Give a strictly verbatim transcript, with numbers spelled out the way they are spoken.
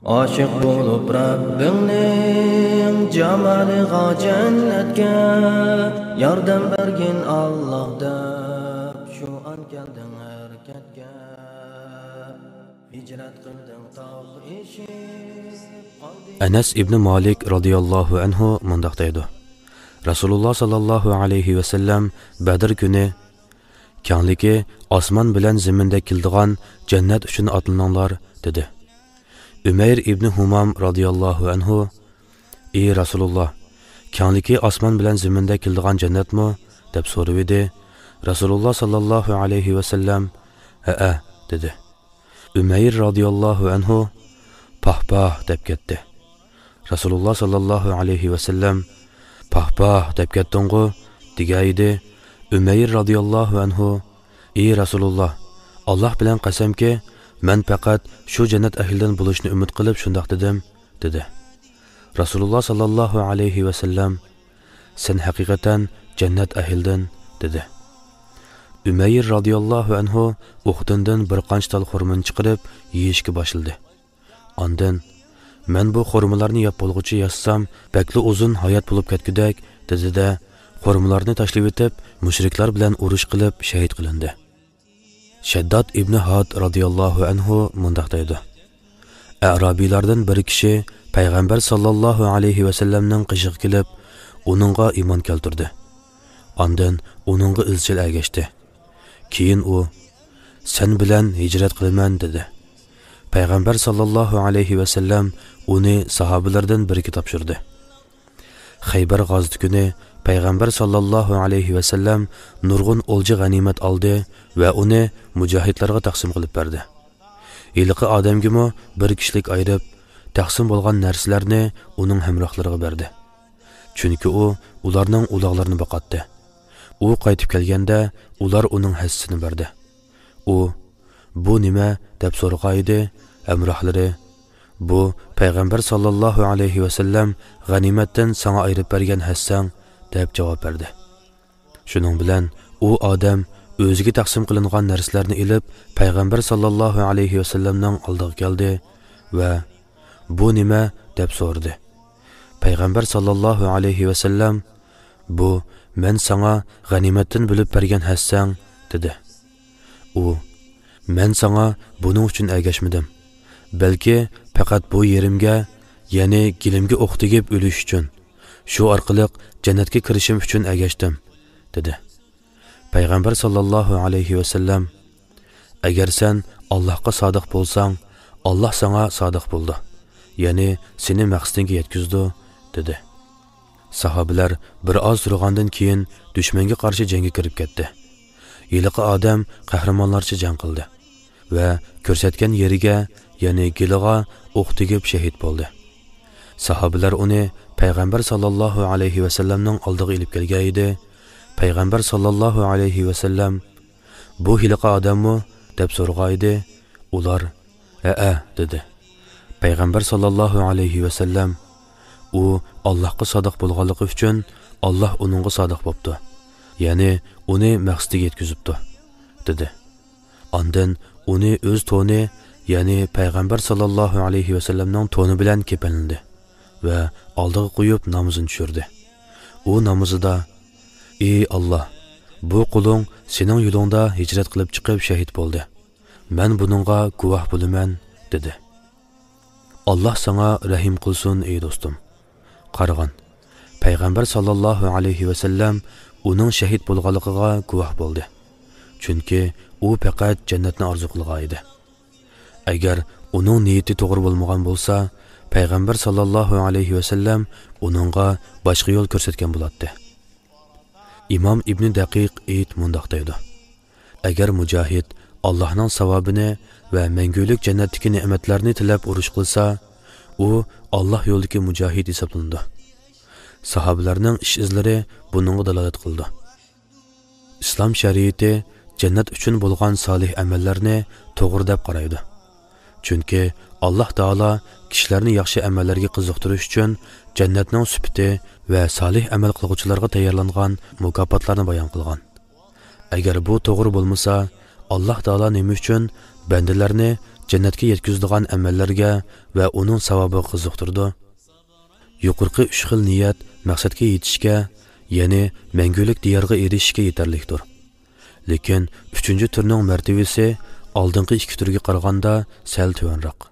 ئاشىق بولۇپ رەببىڭنىڭ جامالىغا، جەننەتكە ياردەم بەرگىن ئاللاھ دەپ، شۇ ئان كەلدىڭ ھەرىكەتكە. ھىجرەت قىلدىڭ تاغ ئېشىپ قالدىڭ. ئەنەس ئىبنى مالىك رازىياللاھۇ ئەنھۇ مۇنداق دەيدۇ: رەسۇلۇللاھ ساللاللاھۇ ئەلەيھى ۋەسەللەم بەدر كۈنى، «كەڭلىكى ئاسمان بىلەن زېمىندەك كېلىدىغان جەننەت ئۈچۈن ئاتلىنىڭلار» دېدى. ئۈمەير ئىبنى ھۇمام رازىياللاھۇ ئەنھۇ، «ئى رەسۇلۇللاھ، كەڭلىكى ئاسمان بىلەن زېمىندەك كېلىدىغان جەننەتمۇ؟» دەپ سورىۋىدى. رەسۇلۇللاھ ساللاللاھۇ ئەلەيھى ۋەسەللەم، «ھەئە» دېدى. ئۈمەير رازىياللاھۇ ئەنھۇ، «پاھ، پاھ» دەپ كەتتى. رەسۇلۇللاھ ساللاللاھۇ ئەلەيھى ۋەسەللەم، «پاھ، پاھ دەپ كەتتىڭغۇ؟» دېگەيدى. ئۈمەير رازىياللاھۇ ئەنھۇ، «ئى رەسۇلۇللاھ، ئاللاھ بىلەن قەسەمكى، مەن پەقەت شۇ جەننەت ئەھلىدىن بولۇشنى ئۈمىد قىلىپ شۇنداق دېدىم» دېدى. رەسۇلۇللاھ ساللاللاھۇ ئەلەيھى ۋەسەللەم، «سەن ھەقىقەتەن جەننەت ئەھلىدىن» دېدى. ئۈمەير رازىياللاھۇ ئەنھۇ ئوقتىندىن بىر قانچە تال خورمىنى چىقىرىپ يېيىشكە باشلىدى. ئاندىن، «مەن بۇ خورمىلارنى يەپ بولغۇچە ياشىسام، بەكلا ئۇزۇن ھايات بولۇپ كەتكۈدەك» دېدى-دە، خورمىلارنى تاشلىۋېتىپ، مۇشرىكلار بىلەن ئۇرۇش قىلىپ شەھىت قىلىندى. شەدداد ئىبنى ھاد رازىياللاھۇ ئەنھۇ مۇنداق دەيدۇ: ئەرابىيلاردىن بىر كىشى پەيغەمبەر ساللاللاھۇ ئەلەيھى ۋەسەللەمنىڭ قېشىغا كېلىپ، ئۇنىڭغا ئىمان كەلتۈردى. ئاندىن ئۇنىڭغا ئىزچىل ئەگەشتى. كېيىن ئۇ، «سەن بىلەن ھىجرەت قىلىمەن» دېدى. پەيغەمبەر ساللاللاھۇ ئەلەيھى ۋەسەللەم ئۇنى ساھابىلەردىن بىرىگە تاپشۇردى. خەيبەر غازىتى كۈنى پەيغەمبەر ساللاللاھۇ ئەلەيھى ۋەسەللەم نۇرغۇن ئولجا غەنىيمەت ئالدى ۋە ئۇنى مۇجاھىدلارغا تەقسىم قىلىپ بەردى. ھېلىقى ئادەمگىمۇ بىر كىشىلىك ئايرىپ، تەقسىم بولغان نەرسىلەرنى ئۇنىڭ ھەمراھلىرىغا بەردى. چۈنكى ئۇ ئۇلارنىڭ ئۇلاغلىرىنى باقاتتى. ئۇ قايتىپ كەلگەندە، ئۇلار ئۇنىڭ ھەسسىسىنى بەردى. ئۇ، «بۇ نېمە؟» دەپ سورىغانىدى. ھەمراھلىرى، «بۇ پەيغەمبەر ساللاللاھۇ ئەلەيھى ۋەسەللەم غەنىيمەتتىن ساڭا ئايرىپ بەرگەن ھەسسەڭ» دەپ جاۋاب بەردى. شۇنىڭ بىلەن ئۇ ئادەم ئۆزىگە تەقسىم قىلىنغان نەرسىلەرنى ئېلىپ، پەيغەمبەر ساللاللاھۇ ئەلەيھى ۋەسەللەمنىڭ ئالدىغا كەلدى ۋە، «بۇ نېمە؟» دەپ سورىدى. پەيغەمبەر ساللاللاھۇ ئەلەيھى ۋەسەللەم، «بۇ مەن ساڭا غەنىيمەتتىن بۆلۈپ بەرگەن ھەسسەڭ» دېدى. ئۇ، «مەن ساڭا بۇنىڭ ئۈچۈن ئەگەشمىدىم، بەلكى پەقەت بۇ يېرىمگە، يەنى گېلىمگە ئوق تېگىپ ئۆلۈش ئۈچۈن، شۇ ئارقىلىق جەننەتكە كىرىشىم ئۈچۈن ئەگەشتىم» دېدى. پەيغەمبەر ساللاللاھۇ ئەلەيھى ۋەسەللەم، «ئەگەر سەن ئاللاھقا سادىق بولساڭ، ئاللاھ ساڭا سادىق بولىدۇ، يەنى سېنى مەقسىتىڭگە يەتكۈزىدۇ» دېدى. ساھابىلەر بىر ئاز تۇرغاندىن كېيىن دۈشمەنگە قارشى جەڭگە كىرىپ كەتتى. ھېلىقى ئادەم قەھرىمانلارچە جەڭ قىلدى ۋە كۆرسەتكەن يېرىگە، يەنى گېلىغا ئوق تېگىپ شېھىت بولدى. ساھابىلەر ئۇنى پەيغەمبەر ساللاللاھۇ ئەلەيھى ۋەسەللەمنىڭ ئالدىغا ئېلىپ كەلگەنىدى. پەيغەمبەر ساللاللاھۇ ئەلەيھى ۋەسەللەم، «بۇ ھېلىقى ئادەممۇ؟» دەپ سورىغانىدى. ئۇلار، «ھەئە» دېدى. پەيغەمبەر ساللاللاھۇ ئەلەيھى ۋەسەللەم، «ئۇ ئاللاھقا سادىق بولغانلىقى ئۈچۈن ئاللاھ ئۇنىڭغا سادىق بوپتۇ، يەنى ئۇنى مەقسىتىگە يەتكۈزۈپتۇ» دېدى. ئاندىن ئۇنى ئۆز تونى، يەنى پەيغەمبەر ساللاللاھۇ ئەلەيھى ۋەسەللەمنىڭ تونى بىلەن كېپەنلىدى ۋە ئالدىغا قويۇپ نامىزىنى چۈشۈردى. ئۇ نامىزىدا، «ئى ئاللاھ، بۇ قۇلۇڭ سېنىڭ يولۇڭدا ھىجرەت قىلىپ چىقىپ شېھىت بولدى. مەن بۇنىڭغا گۇۋاھ بولىمەن» دېدى. ئاللاھ ساڭا رەھىم قىلسۇن، ئەي دوستۇم. قارىغىن، پەيغەمبەر ساللاللاھۇ ئەلەيھى ۋەسەللەم ئۇنىڭ شېھىت بولغانلىقىغا گۇۋاھ بولدى. چۈنكى ئۇ پەقەت جەننەتنى ئارزۇ قىلغان ئىدى. ئەگەر ئۇنىڭ نىيىتى توغرا بولمىغان بولسا، پەيغەمبەر ساللاللاھۇ ئەلەيھى ۋەسەللەم ئۇنىڭغا باشقا يول كۆرسەتكەن بولاتتى. ئىمام ئىبنى دەقىق ئېيت مۇنداق دەيدۇ: ئەگەر مۇجاھىد ئاللاھنىڭ ساۋابىنى ۋە مەڭگۈلۈك جەننەتتىكى نېمەتلەرنى تىلەپ ئۇرۇش قىلسا، ئۇ ئاللاھ يولىدىكى مۇجاھىد ھېسابلىنىدۇ. ساھابىلەرنىڭ ئىش-ئىزلىرى بۇنىڭغا دالالەت قىلىدۇ. ئىسلام شەرىئىتى جەننەت ئۈچۈن بولغان سالىھ ئەمەللەرنى توغرا دەپ قارايدۇ. چۈنكى ئاللاھ تائالا كىشىلەرنى ياخشى ئەمەللەرگە قىزىقتۇرۇش ئۈچۈن جەننەتنىڭ سۈپىتى ۋە سالىھ ئەمەل قىلغۇچىلارغا تەييارلانغان مۇكاپاتلارنى بايان قىلغان. ئەگەر بۇ توغرا بولمىسا، ئاللاھ تائالا نېمە ئۈچۈن بەندىلەرنى جەننەتكە يەتكۈزىدىغان ئەمەللەرگە ۋە ئۇنىڭ ساۋابىغا قىزىقتۇرىدۇ. يۇقىرىقى ئۈچ خىل نىيەت مەقسەتكە يېتىشكە، يەنى مەڭگۈلۈك دىيارغا ئېرىشىشكە يېتەرلىكتۇر. لېكىن ئۈچىنچى تۈرنىڭ مەرتىۋىسى ئالدىنقى ئىككى تۈرگە قارىغاندا سەل تۆۋەنراق.